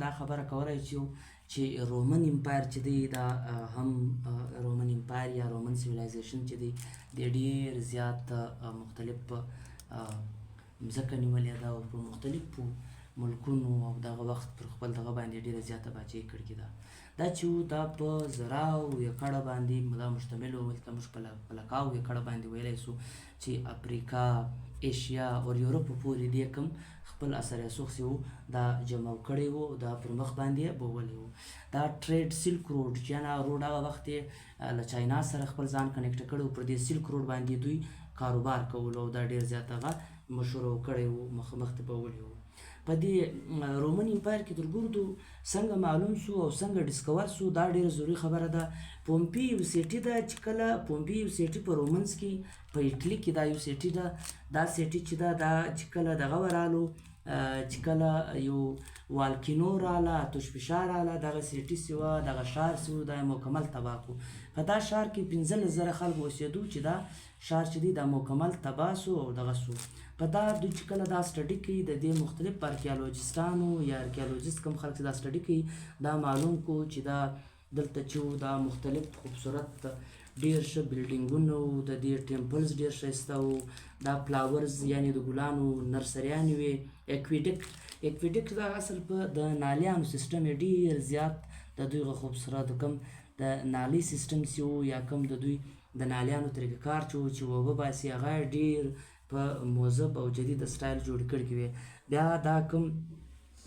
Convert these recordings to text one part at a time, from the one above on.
دا خبره کولای شو چې رومن امپایر چې دی، دا هم رومن امپایر یا رومن civilization چې دی، د ډیر زیات مختلف مځکه نیولې ده او په مختلفو ملکونو او دغه وخت پر خپل دغه باندې ډیره زیاته باچهي کړې ده. دا چې دا په زراو یکړه باندې دا مشتمل و. دلته موږ په لکاو یکړه باندې ویلی سو چې افریقا، ایشیا او یورپ پورې دې کوم خپل اثر رسوخ سي وو، دا جمع کړی وو، دا پر مخ باندې بولی وو. دا trade Silk Road، China Road، هغه وخت یې له چاینا سره خپل ځان connect کړی و. پر دې Silk Road باندې دوی کاروبار کولو او دا ډیر زیات هغه مشهور کړی وو، مخ مخ ته بولی وو. په دې رومن امپایر کې تر ګردو څنګه معلوم سو او څنګه discover سو، دا ډیره ضروري خبره ده. پومپی یو city ده. چې کله پومپی یو city په رومنس کې، په اټلی کې دا یو city ده، دا city چې ده، دا چې کله دغه ورالو، چې کله یو volcano راله، آتشفشان راله، دغه city سوه، دغه ښار سو، دا مکمل تباه کو. په دا ښار کې 15,000 خلک اوسېدو چې دا ښار چې دی، دا مکمل تباه سو او دغه سو. په دا دوی چې کله دا study کوي، د دې مختلف ارکیالوجستانو یا archaeologist کوم خلک چې دا study کوي، دا معلوم کو چې دا دلته چې دا مختلف خوبصورت ډیر ښه بلډینګونه وو، د دې temples ډیر ښایسته وو، دا flowers یعنی د ګلانو نرسریانې وې، aqueduct. Aqueduct دا اصل په د نالیانو سیستم یې ډیر زیات د دوی خوبصورت کوم د نالی سیستم چې وو یا کوم د دوی د نالیانو طریقه کار چې وو چې اوبه باسي، هغه ډیر په مهذب او جدید سټایل جوړ کړي وي. بیا دا کوم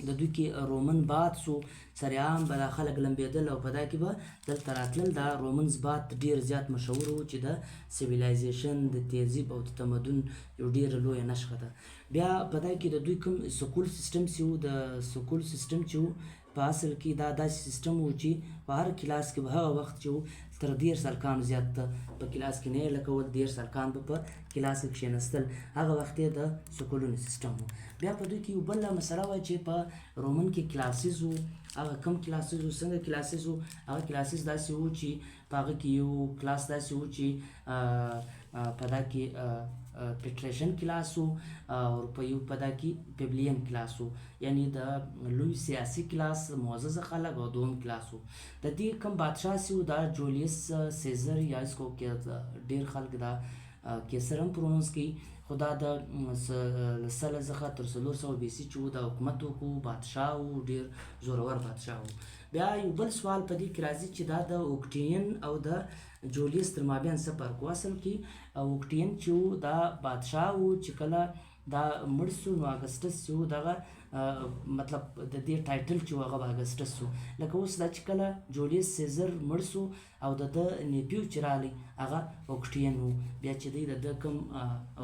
د دوی کې Roman bath سو، سرعام به دا خلک لمبېدل او په دا کې به دلته راتلل. دا Romans bath ډیر زیات مشهور وو چې د civilization، د تهذیب او د تمدن یو ډیره لویه نښه ده. بیا په دا کې د دوی کوم school system چې وو، د school system چې وو، په اصل کې دا داسې سیستم وو چې په هر کلاس کې به هغه وخت چې وو، تر 30 هلکانو زیات په کلاس کې نه لکول. 30 هلکان به په کلاس کې کښېنستل. هغه وخت یې د سکولونو سیستم وو. بیا په دوی کې یو بله مسله وه چې په رومن کې classes وو. هغه کم classes وو، څنګه classes وو؟ هغه classes داسې وو چې په هغه کې یو کلاس داسې وو چې په دا کې patrician class وو او په یو په دا کې plebeian class وو، یعنی د لوی سیاسي کلاس، معزز خلک، او دوم کلاس وو. د دې کوم بادشاه سی دا جولیس سیزر یا اس کو ډیر خلک دا قیصر هم pronounce کوي، خو دا د 100 څخه تر 400 BC چې دا حکومت وکړو، بادشاه و، ډیر زورور بادشاه و. بیا یو بل سوال په دې کې راځي چې دا د اوکټین او د جولیس تر مابین څه فرق و؟ اصل کې اوکټین چې دا بادشاه و، چې کله دا مړ سو نو اګسټس چې دغه مطلب د دې title چې هغه به اګسټس سو. لکه اوس دا چې کله جولیس سیزر مړ سو او د ده nephew چې راغلی، هغه اوکټین و. بیا چې دی د ده کوم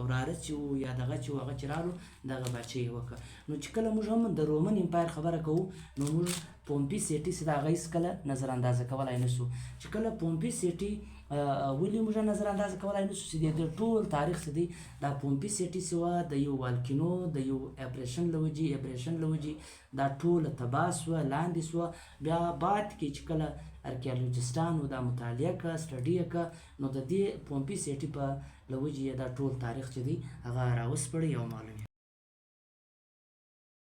وراره چې و یا دغه چې و، هغه چې رالو، دغه بچی یې وکړه. نو چې کله موږ هم د رومن امپایر خبره کوو، نو موږ پومپي city چې د هغه هېڅکله نظر اندازه کولای نه سو. چې کله پومپي city ولې موږ نظر اندازه کولای نه سو چې د ټول تاریخ څه دی، دا پومپي city چې وه، د یو volcano د یو eruption له وجې دا ټوله تباه سوه، لاندې سوه. بیا بعد کې چې کله ارکیالوجستانو دا مطالعه که، study یې که، نو د دې پومپي city په له وجې یې دا ټول تاریخ چې دی، هغه راوسپړی او معلوم.